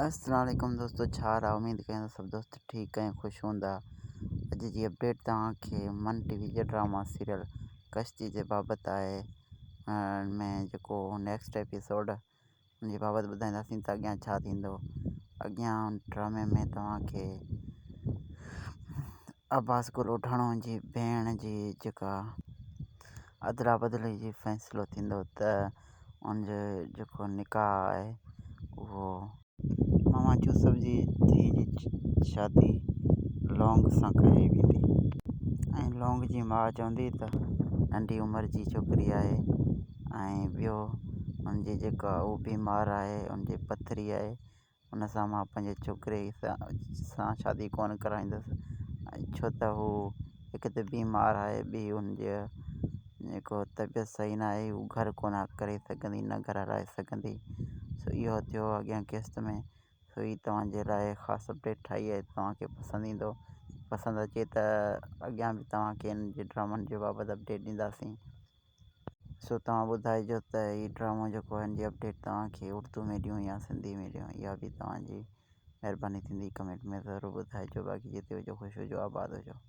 السلام عليڪم دوستو ڇا حال آ اميد ڪيان ٿو سڀ دوست ٺيڪ ۽ خوش هوندا اڄ جي اپڊيٽ توهان کي من ٽي وي جي ڊراما سيريل ڪشتي جي بابت آهي ۾ جيڪو نيڪسٽ ايپيسوڊ ان جي بابت ٻڌائينداسين ته اڳيان ڇا ٿيندو اڳيان ڊرامي ۾ توهان کي عباس گل اوڍاڻو جي ڀيڻ جي جيڪا ادلا بدلي جي فيصلو ٿيندو ته ان جو جيڪو نڪاح آهي اهو ماما يوسف جي ڌيء جي شادي لونگ سان ڪئي ويندي ۽ لونگ جي ماء چوندي ته ننڍي عمر جي ڇوڪري آهي ۽ ٻيو ان جي جيڪا هو بيمار آهي ان جي پٿري آهي ان سان مان پنهنجي ڇوڪري سان شادي ڪونه ڪرائيندس ۽ ڇو ته هو هڪ ته بيمار آهي ٻي ان جي جيڪو طبيعت صحيح نه آهي هو گهر ڪونه ڪري سگهندي نه گهر هلائي سگهندي سو اهو ٿيو اڳيان قسط ۾ سو هي توهان جي لاء خاص اپڊيٽ ٺاهي آهي توهان کي پسند ايندو پسند اچي ته اڳيان به توهان کي ان جي ڊرامن جي بابت اپڊيٽ ڏينداسين. سو توهان ٻڌائجو ته هي ڊرامو جيڪو آهي ان جي اپڊيٽ توهان کي اردو ۾ ڏيون يا سنڌي ۾ ڏيون اها به توهان جي مهرباني ٿيندي ڪمينٽ ۾ ضرور ٻڌائجو باقي جتي هجو خوش هجو آباد هجو.